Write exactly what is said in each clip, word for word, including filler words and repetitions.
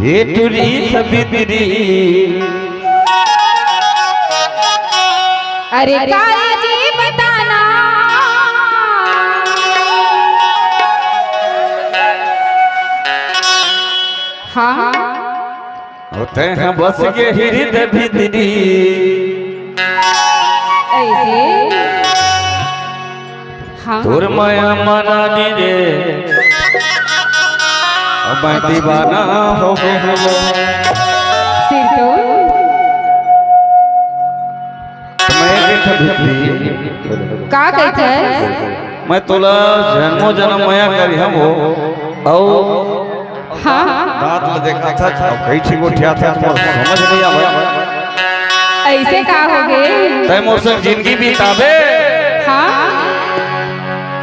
ये टुरी सबितरी। अरे काला जी बताना। हाँ। होते हैं बस के हृदय भीतरी। ऐसे। हाँ। तोर माया मरानी रे, अब मैं दीवाना हो गया हूँ। सिर तो। मैं एक ठो भीतरी। का कहत है? मैं तोला जन्मों जन्म मया करी हूँ, अउ हाँ। दांत ल देखा था, अब कई ठीक उठिया था, मोर समझ नहीं आवे। ऐसे का हो गए? तय मोर संग जिंदगी बिताबे। हाँ।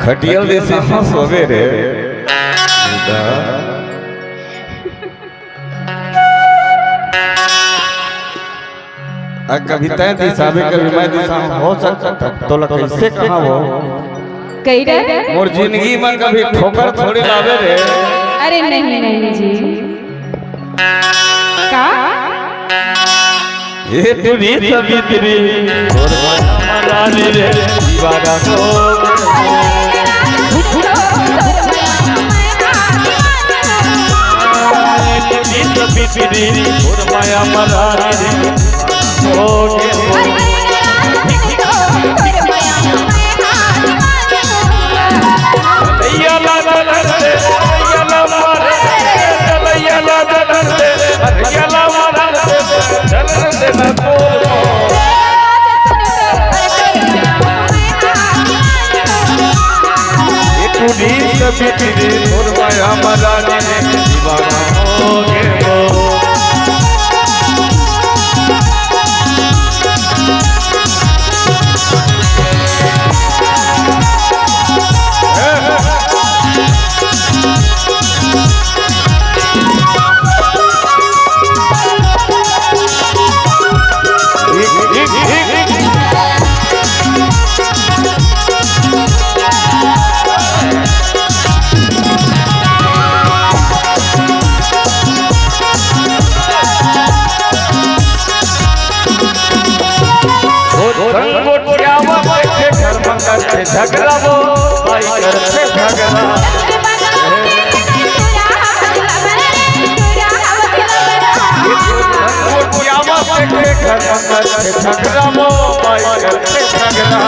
खटियल जैसे हंस होवे रे। आ, कभी तय दिसाबे, कभी मैं दिसा, हो सकता तोला कैसे कहा वो? कही रे? मोर जिंदगी में कभी ठोकर थोड़ी लावे रे। अरे नहीं, नहीं जी। का? ये टुरी सबितरी, तोर माया मरानी रे, दीवाना हो। ये टुरी सबितरी, तोर माया मरानी रे, हो गे। पुलिस बिक्री तोर माया मरानी दीवाना हो गे हो। संगोटियावा बैठे घर में करथे झगड़ा वो, भाई करथे झगड़ा। संगोटियावा बैठे घर में करथे झगड़ा वो, भाई करथे झगड़ा।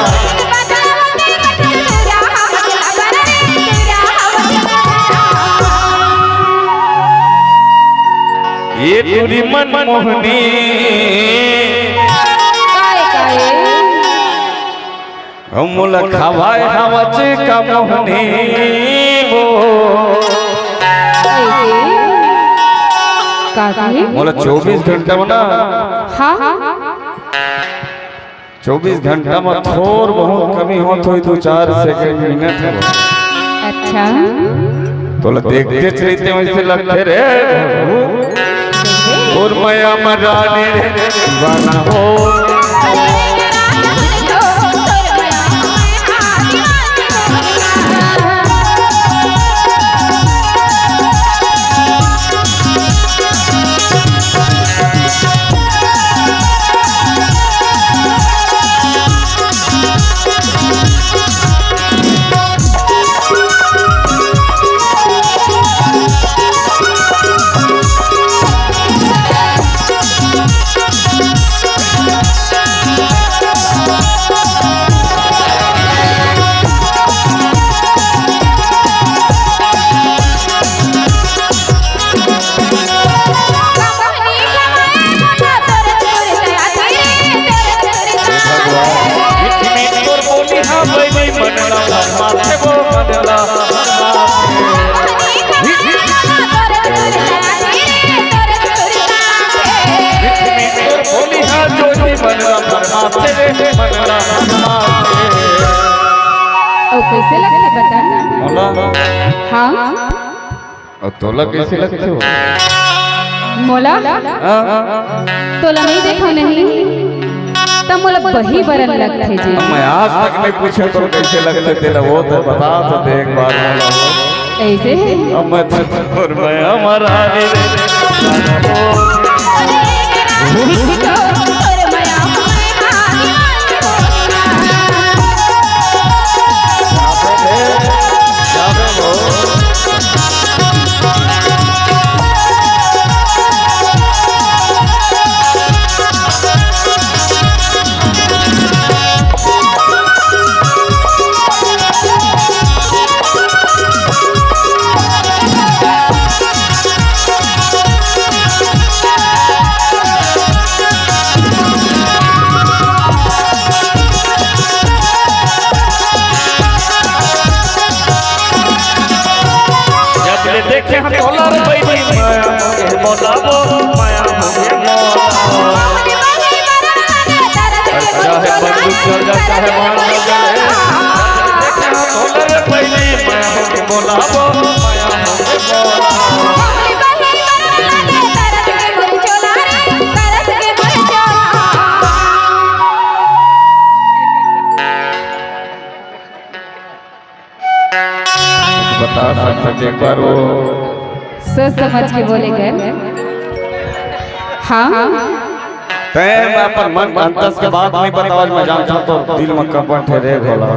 ये टुरी मनमोहनी। काय, काय? हम मोला खवाए हवच का मोहनी वो। ऐसे? का कहे? मोला चौबीस घंटा में ना। हाँ, हाँ, हाँ। चौबीस घंटा में थोर बहुत कमी होत होही, दो चार सेकंड, मिनट हो। अच्छा। तोला देखते चलते वैसे लगते रे। और मैं अमर रानी रे दीवाना हो। ओ, कैसे लगथे बता? मोला? हाँ। अउ तोला कैसे लगथे वो? मोला? हाँ। तोला नहीं देखो नहीं, तब मोला बही बरन लगथे जी। अब मैं आज तक नहीं पूछे तोला कैसे लगथे तेला, वो तो बता तो दे एक बार मोला। कैसे? अब मैं तो, और मैं हमारा जब ले देखे हम तोला रे बैरी, माया मोहे मोला वो, माया मोहे मोला। चाहे बंदूक चल जा, चाहे मान चल जा, जब ले देखे हम तोला रे बैरी, माया मोहे मोला वो, माया मोहे मोला। बता सकते एक बार वो। सोच समझ के बोले कर। हाँ। तैं अपन मन अंतस के बात नहीं बतावस, मैं जानता तो दिल में कंपन ठहरे भोला।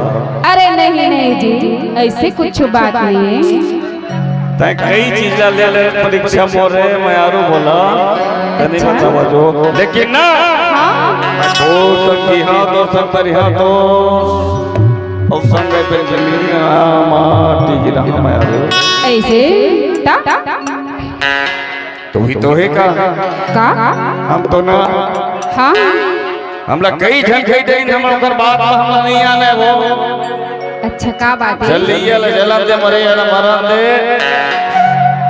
अरे नहीं नहीं जी, ऐसे कुछ बात नहीं है। तैं कई चीज ला ले ले परीक्षा मोरे, मैं आरू भोला। तनी अच्छा। बतावा जो, लेकिन ना। हाँ। मैं दोस्त की हाँ, दोस्त तरी हाँ, दोस्त। अउ संग पे जमीन माटी गिरा हमारे। ऐसे ता? तू ही तो है का? का? हम तो ना। हाँ। हमला कई झन कई दिन हम ओकर बात में हम नहीं आने वो। अच्छा, का बात है? जल्दी ये ले जलन दे, मरे ये ले मरण दे।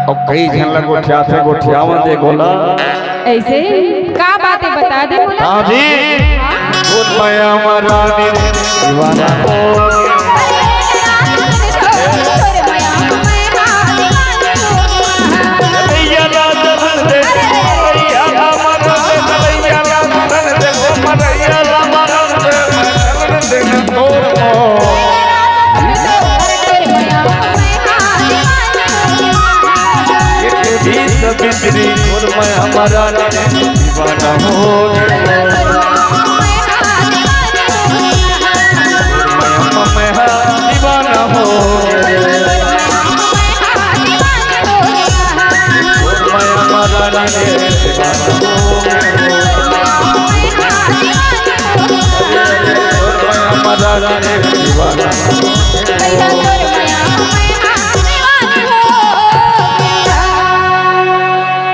अउ कई झन ला गोठियाथे, गोठियावन दे गोला। ऐसे का बात है, बता दे बोला। हाँ जी। हाँ। बोल माया मरानी दीवाना हो। एक बीस बिजली और मैं हमारा दीवाना हो गया।